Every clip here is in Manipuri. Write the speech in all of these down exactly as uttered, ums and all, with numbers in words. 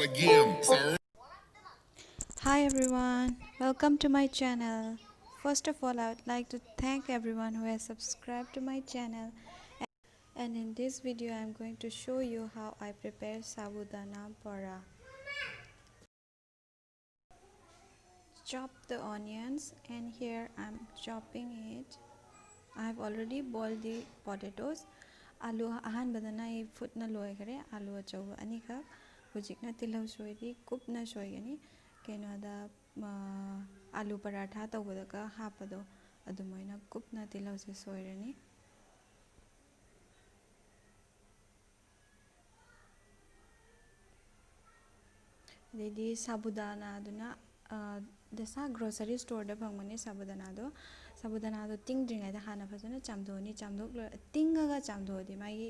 Again, sir. Hi everyone, welcome to my channel. First of all, I would like to thank everyone who has subscribed to my channel. And in this video, I'm going to show you how I prepare sabudana bora. Chop the onions, and here I'm chopping it. I have already boiled the potatoes. ꯑꯥꯂꯨ ꯑꯍꯥꯟꯕꯗꯅ ꯑꯩ ꯐꯨꯠꯅ ꯂꯣꯏꯈꯔꯦ, ꯑꯥꯂꯨ ꯑꯆꯧꯕ ꯑꯅꯤꯈꯛ꯫ ꯍꯧꯖꯤꯛꯅ ꯇꯤꯜꯍꯧ ꯁꯣꯏꯔꯤ, ꯀꯨꯞꯅ ꯁꯣꯏꯒꯅꯤ꯫ ꯀꯩꯅꯣꯗ, ꯑꯥꯂꯨ ꯄꯔꯥꯊꯥ ꯇꯧꯕꯗꯒ ꯍꯥꯞꯄꯗꯣ, ꯑꯗꯨꯃꯥꯏꯅ ꯀꯨꯞꯅ ꯇꯤꯜꯍꯧꯁꯦ ꯁꯣꯏꯔꯅꯤ꯫ ꯑꯗꯩꯗꯤ ꯁꯥꯕꯨꯗꯥꯅꯥꯗꯨꯅ, ꯗꯁꯥ ꯒ꯭ꯔꯣꯁꯔꯤ ꯁ꯭ꯇꯣꯔꯗ ꯐꯪꯕꯅꯦ ꯁꯥꯕꯨꯗꯥꯅꯥꯗꯣ꯫ ꯁꯥꯕꯨꯗꯥꯅꯥꯗꯣ ꯇꯤꯡꯗ꯭ꯔꯤꯉꯩꯗ ꯍꯥꯟꯅ ꯐꯖꯅ ꯆꯥꯝꯊꯣꯛꯑꯅꯤ꯫ ꯆꯥꯝꯊꯣꯛꯂꯣꯏ-, ꯇꯤꯡꯉꯒ ꯆꯥꯝꯊꯣꯛꯑꯗꯤ ꯃꯥꯒꯤ,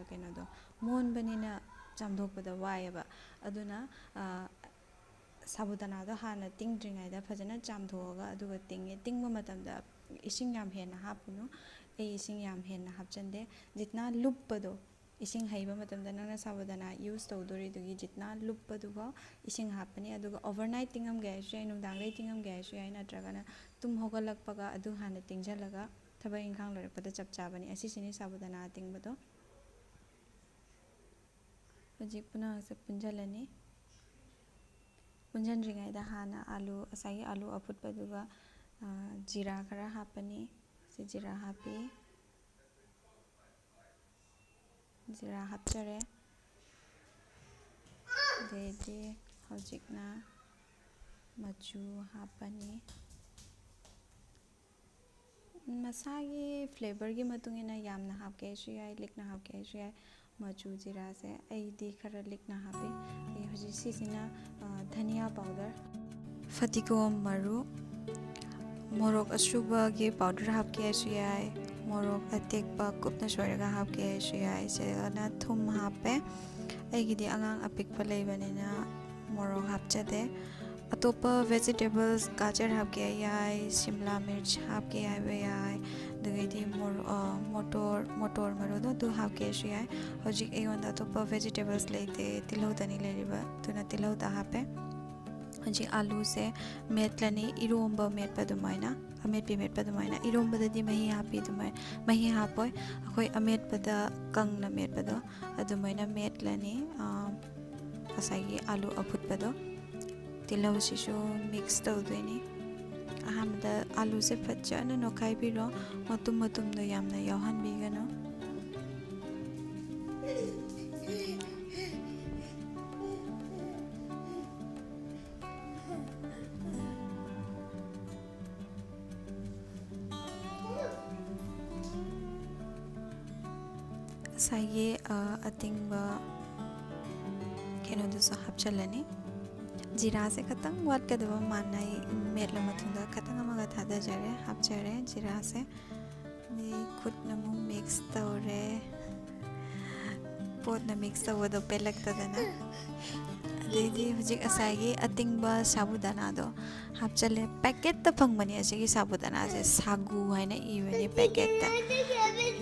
ꯀꯩꯅꯣꯗꯣ, ꯃꯣꯟꯕꯅꯤꯅ ꯆꯥꯝꯊꯣꯛꯄꯗ ꯋꯥꯏꯑꯦꯕ꯫ ꯑꯗꯨꯅ, ꯁꯥꯕꯨꯗꯥꯅꯥꯗꯣ ꯍꯥꯟꯅ ꯇꯤꯡꯗ꯭ꯔꯤꯉꯩꯗ ꯐꯖꯅ ꯆꯥꯝꯊꯣꯛꯑꯒ ꯑꯗꯨꯒ ꯇꯤꯡꯉꯦ꯫ ꯇꯤꯡꯕ ꯃꯇꯝꯗ ꯏꯁꯤꯡ ꯌꯥꯝ ꯍꯦꯟꯅ ꯍꯥꯞꯄꯨꯅꯨ꯫ ꯑꯩ ꯏꯁꯤꯡ ꯌꯥꯝ ꯍꯦꯟꯅ ꯍꯥꯞꯆꯟꯗꯦ꯫ ꯖꯤꯠꯅꯥ ꯂꯨꯞꯄꯗꯣ, ꯏꯁꯤꯡ ꯍꯩꯕ ꯃꯇꯝꯗ ꯅꯪꯅ ꯁꯥꯕꯨꯗꯥꯅꯥ ꯌꯨꯁ ꯇꯧꯗꯣꯔꯤꯗꯨꯒꯤ ꯖꯤꯠꯅꯥ ꯂꯨꯞꯄꯗꯨꯐꯥꯎ ꯏꯁꯤꯡ ꯍꯥꯞꯄꯅꯤ꯫ ꯑꯗꯨꯒ ꯑꯣꯚꯔꯅꯥꯏꯠ ꯇꯤꯡꯉꯝꯒꯦ ꯍꯥꯏꯔꯁꯨ ꯌꯥꯏ, ꯅꯨꯡꯗꯥꯡꯗꯩ ꯇꯤꯡꯉꯝꯒꯦ ꯍꯥꯏꯔꯁꯨ ꯌꯥꯏ, ꯅꯠꯇ꯭ꯔꯒꯅ ꯇꯨꯝ ꯍꯧꯒꯠꯂꯛꯄꯒ ꯑꯗꯨ ꯍꯥꯟꯅ ꯇꯤꯡꯁꯤꯜꯂꯒ ꯊꯕꯛ ꯏꯪꯈꯥꯡ ꯂꯣꯏꯔꯛꯄꯗ ꯆꯞ ꯆꯥꯕꯅꯤ꯫ ꯑꯁꯤꯁꯤꯅꯤ ꯁꯥꯕꯨꯗꯥꯅꯥ ꯇꯤꯡꯕꯗꯣ꯫ ꯍꯧꯖꯤꯛ ꯄꯨꯝꯅꯃꯛꯁꯦ ꯄꯨꯟꯁꯤꯜꯂꯅꯤ꯫ ꯄꯨꯟꯁꯤꯟꯗ꯭ꯔꯤꯉꯩꯗ ꯍꯥꯟꯅ ꯑꯥꯂꯨ, ꯉꯁꯥꯏꯒꯤ ꯑꯥꯂꯨ ꯑꯐꯨꯠꯄꯗꯨꯒ, ꯑ, ꯖꯤꯔꯥ ꯈꯔ ꯍꯥꯞꯄꯅꯤ꯫ ꯁꯤ ꯖꯤꯔꯥ ꯍꯥꯞꯄꯤ꯫ ꯖꯤꯔꯥ ꯍꯥꯞꯆꯔꯦ꯫ ꯑꯗꯩꯗꯤ ꯍꯧꯖꯤꯛꯅ ꯃꯆꯨ ꯍꯥꯞꯄꯅꯤ꯫ ꯃꯁꯥꯒꯤ ꯐ꯭ꯂꯦꯕꯔꯒꯤ ꯃꯇꯨꯡ ꯏꯟꯅ ꯌꯥꯝꯅ ꯍꯥꯞꯀꯦ ꯍꯥꯏꯁꯨ ꯌꯥꯏ, ꯂꯤꯛꯅ ꯍꯥꯞꯀꯦ ꯍꯥꯏꯁꯨ ꯌꯥꯏ꯫ ꯃꯆꯨ ꯖꯤꯔꯥꯁꯦ ꯑꯩꯗꯤ ꯈꯔ ꯂꯤꯛꯅ ꯍꯥꯞꯄꯤ꯫ ꯑꯩ ꯍꯧꯖꯤꯛ ꯁꯤꯁꯤꯅ, ꯑ, ꯙꯅꯤꯌꯥ ꯄꯥꯎꯗꯔ, ꯐꯗꯤꯒꯣꯝ ꯃꯔꯨ, ꯃꯣꯔꯣꯛ ꯑꯁꯨꯕꯒꯤ ꯄꯥꯎꯗꯔ ꯍꯥꯞꯀꯦ ꯍꯥꯏꯁꯨ ꯌꯥꯏ, ꯃꯣꯔꯣꯛ ꯑꯇꯦꯛꯄ ꯀꯨꯞꯅ ꯁꯣꯏꯔꯒ ꯍꯥꯞꯀꯦ ꯍꯥꯏꯁꯨ ꯌꯥꯏ꯫ ꯁꯤꯗꯅ ꯊꯨꯝ ꯍꯥꯞꯄꯦ꯫ ꯑꯩꯒꯤꯗꯤ ꯑꯉꯥꯡ ꯑꯄꯤꯛꯄ ꯂꯩꯕꯅꯤꯅ ꯃꯣꯔꯣꯛ ꯍꯥꯞꯆꯗꯦ꯫ ꯑꯇꯣꯞꯄ ꯚꯦꯖꯤꯇꯦꯕꯜꯁ, ꯒꯥꯖꯔ ꯍꯥꯞꯀꯦ ꯌꯥꯏ, ꯁꯤꯝꯂꯥ ꯃꯤꯔꯆ ꯍꯥꯞꯀꯦ ꯍꯥꯏꯕ ꯌꯥꯏ, ꯑꯗꯒꯤꯗꯤ ꯃꯣꯔꯣ-, ꯑ, ꯃꯣꯇꯣꯔ, ꯃꯣꯇꯣꯔ ꯃꯔꯨꯗꯣ ꯑꯗꯨ ꯍꯥꯞꯀꯦꯁꯨ ꯌꯥꯏ꯫ ꯍꯧꯖꯤꯛ ꯑꯩꯉꯣꯟꯗ ꯑꯇꯣꯞꯄ vegetables ꯂꯩꯇꯦ, ꯇꯤꯜꯍꯧꯗꯅꯤ ꯂꯩꯔꯤꯕ, ꯑꯗꯨꯅ ꯇꯤꯜꯍꯧꯗ ꯍꯥꯞꯄꯦ꯫ ꯍꯧꯖꯤꯛ ꯑꯥꯂꯨꯁꯦ ꯃꯦꯠꯂꯅꯤ, ꯏꯔꯣꯝꯕ ꯃꯦꯠꯄ ꯑꯗꯨꯃꯥꯏꯅ, ꯑꯃꯦꯠꯄꯤ ꯃꯦꯠꯄ ꯑꯗꯨꯃꯥꯏꯅ꯫ ꯏꯔꯣꯝꯕꯗꯗꯤ ꯃꯍꯤ ꯍꯥꯞꯄꯤ ꯑꯗꯨꯃꯥꯏꯅ, ꯃꯍꯤ ꯍꯥꯞꯄꯣꯏ, ꯑꯩꯈꯣꯏ ꯑꯃꯦꯠꯄꯗ ꯀꯪꯅ ꯃꯦꯠꯄꯗꯣ ꯑꯗꯨꯃꯥꯏꯅ ꯃꯦꯠꯂꯅꯤ꯫ ꯑ, ꯉꯁꯥꯏꯒꯤ ꯑꯥꯂꯨ ꯑꯐꯨꯠꯄꯗꯣ, ꯇꯤꯜꯍꯧꯁꯤꯁꯨ mix ꯇꯧꯗꯣꯏꯅꯤ꯫ ꯑꯍꯥꯟꯕꯗ ꯑꯥꯂꯨꯁꯦ ꯐꯖꯅ ꯅꯣꯠꯈꯥꯏꯕꯤꯔꯣ, ꯃꯇꯨꯝ ꯃꯇꯨꯝꯗꯣ ꯌꯥꯝꯅ ꯌꯥꯎꯍꯟꯕꯤꯒꯅꯨ꯫ ꯉꯁꯥꯏꯒꯤ, ꯑ, ꯑꯇꯤꯡꯕ ꯀꯩꯅꯣꯗꯨꯁꯨ ꯍꯥꯞꯆꯤꯜꯂꯅꯤ꯫ ꯖꯤꯔꯥꯁꯦ ꯈꯇꯪ ꯋꯥꯠꯀꯗꯕ ꯃꯥꯟꯅꯩ, ꯃꯦꯠꯂ ꯃꯇꯨꯡꯗ ꯈꯇꯪ ꯑꯃꯒ ꯊꯥꯗꯖꯔꯦ, ꯍꯥꯞꯆꯔꯦ ꯖꯤꯔꯥꯁꯦ꯫ ꯑꯗꯩ ꯈꯨꯠꯅ ꯑꯃꯨꯛ mix ꯇꯧꯔꯦ, ꯄꯣꯠꯅ mix ꯇꯧꯕꯗꯣ ꯄꯦꯜꯂꯛꯇꯗꯅ꯫ ꯑꯗꯩꯗꯤ ꯍꯧꯖꯤꯛ ꯉꯁꯥꯏꯒꯤ ꯑꯇꯤꯡꯕ ꯁꯥꯕꯨꯗꯥꯅꯥꯗꯣ ꯍꯥꯞꯆꯜꯂꯦ꯫ Packet ꯇ ꯐꯪꯕꯅꯦ ꯑꯁꯤꯒꯤ ꯁꯥꯕꯨꯗꯥꯅꯥꯁꯦ, ꯁꯥꯒꯨ ꯍꯥꯏꯅ ꯏꯕꯅꯦ packet ꯇ꯫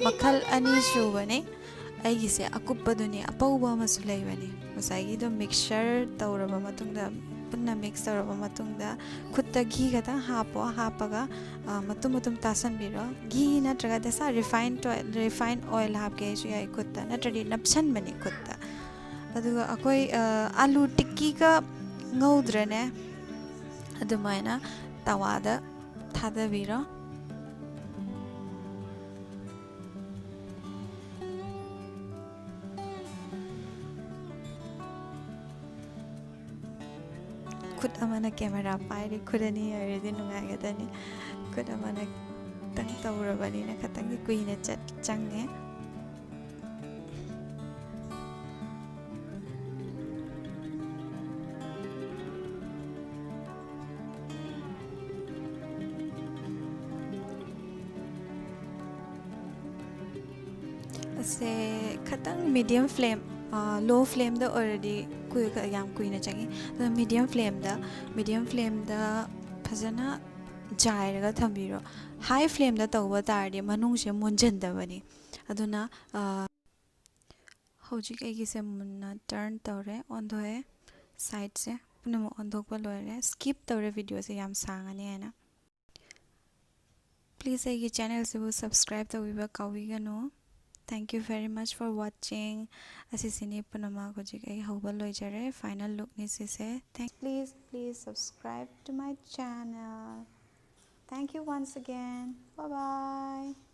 ꯃꯈꯜ ꯑꯅꯤ ꯁꯨꯕꯅꯦ꯫ ꯑꯩꯒꯤꯁꯦ ꯑꯀꯨꯞꯄꯗꯨꯅꯤ, ꯑꯄꯧꯕ ꯑꯃꯁꯨ ꯂꯩꯕꯅꯤ꯫ ꯉꯁꯥꯏꯒꯤꯗꯣ mixture ꯇꯧꯔꯕ ꯃꯇꯨꯡꯗ, ꯄꯨꯟꯅ mix ꯇꯧꯔꯕ ꯃꯇꯨꯡꯗ, ꯈꯨꯠꯇ ꯘꯤ ꯈꯇꯪ ꯍꯥꯞꯄꯣ꯫ ꯍꯥꯞꯄꯒ, ꯑ, ꯃꯇꯨꯝ ꯃꯇꯨꯝ ꯇꯥꯁꯟꯕꯤꯔꯣ꯫ ꯘꯤ ꯅꯠꯇ꯭ꯔꯒ ꯗꯁꯥ refined oil, refined oil ꯍꯥꯞꯀꯦ ꯍꯥꯏꯁꯨ ꯌꯥꯏ ꯈꯨꯠꯇ, ꯅꯠꯇ꯭ꯔꯗꯤ ꯅꯞꯁꯟꯕꯅꯤ ꯈꯨꯠꯇ꯫ ꯑꯗꯨꯒ ꯑꯩꯈꯣꯏ, ꯑ, ꯑꯥꯂꯨ ꯇꯤꯛꯀꯤꯒ ꯉꯧꯗ꯭ꯔꯅꯦ, ꯑꯗꯨꯃꯥꯏꯅ ꯇꯋꯥꯗ ꯊꯥꯗꯕꯤꯔꯣ꯫ ꯈꯨꯠ ꯑꯃꯅ camera ꯄꯥꯏꯔꯤ, ꯈꯨꯠ ꯑꯅꯤ ꯑꯣꯏꯔꯗꯤ ꯅꯨꯡꯉꯥꯏꯒꯗꯅꯤ꯫ ꯈꯨꯠ ꯑꯃꯅ ꯈꯤꯇꯪ ꯇꯧꯔꯕꯅꯤꯅ ꯈꯤꯇꯪꯗꯤ ꯀꯨꯏꯅ ꯆꯠ-, ꯆꯪꯉꯦ꯫ ꯑꯁꯦ ꯈꯇꯪ medium flame, ꯑ, low flame ꯗ ꯑꯣꯏꯔꯗꯤ ꯀꯨꯏ-, ꯌꯥꯝ ꯀꯨꯏꯅ ꯆꯪꯉꯤ꯫ ꯑꯗꯨꯅ medium flame ꯗ, medium flame ꯗ ꯐꯖꯅ ꯖꯥꯏꯔꯒ ꯊꯝꯕꯤꯔꯣ꯫ ꯍꯥꯏ ꯐ꯭ꯂꯦꯝꯗ ꯇꯧꯕ ꯇꯥꯔꯗꯤ ꯃꯅꯨꯡꯁꯦ ꯃꯨꯟꯖꯟꯗꯕꯅꯤ꯫ ꯑꯗꯨꯅ, ꯑ, ꯍꯧꯖꯤꯛ ꯑꯩꯒꯤꯁꯦ ꯃꯨꯟꯅ ꯇꯔꯟ ꯇꯧꯔꯦ, ꯑꯣꯟꯊꯣꯛꯑꯦ꯫ ꯁꯥꯏꯠꯁꯦ ꯄꯨꯝꯅꯃꯛ ꯑꯣꯟꯊꯣꯛꯄ ꯂꯣꯏꯔꯦ꯫ ꯁ꯭ꯀꯤꯞ ꯇꯧꯔꯦ ꯚꯤꯗꯤꯑꯣꯁꯦ ꯌꯥꯝ ꯁꯥꯡꯉꯅꯤ ꯍꯥꯏꯅ꯫ ꯄ꯭ꯂꯤꯖ ꯑꯩꯒꯤ ꯆꯦꯅꯦꯜꯁꯤꯕꯨ ꯁꯕꯁꯀ꯭ꯔꯥꯏꯕ ꯇꯧꯕꯤꯕ ꯀꯥꯎꯕꯤꯒꯅꯨ꯫ Thank you very much for watching꯫ ꯑꯁꯤꯁꯤꯅꯤ ꯄꯨꯝꯅꯃꯛ꯫ ꯍꯧꯖꯤꯛ ꯑꯩ ꯍꯧꯕ ꯂꯣꯏꯖꯔꯦ꯫ ꯐꯥꯏꯅꯦꯜ ꯂꯨꯛꯅꯤ ꯁꯤꯁꯦ꯫ Thank, please, please subscribe to my channel꯫ Thank you once again꯫ Bye bye꯫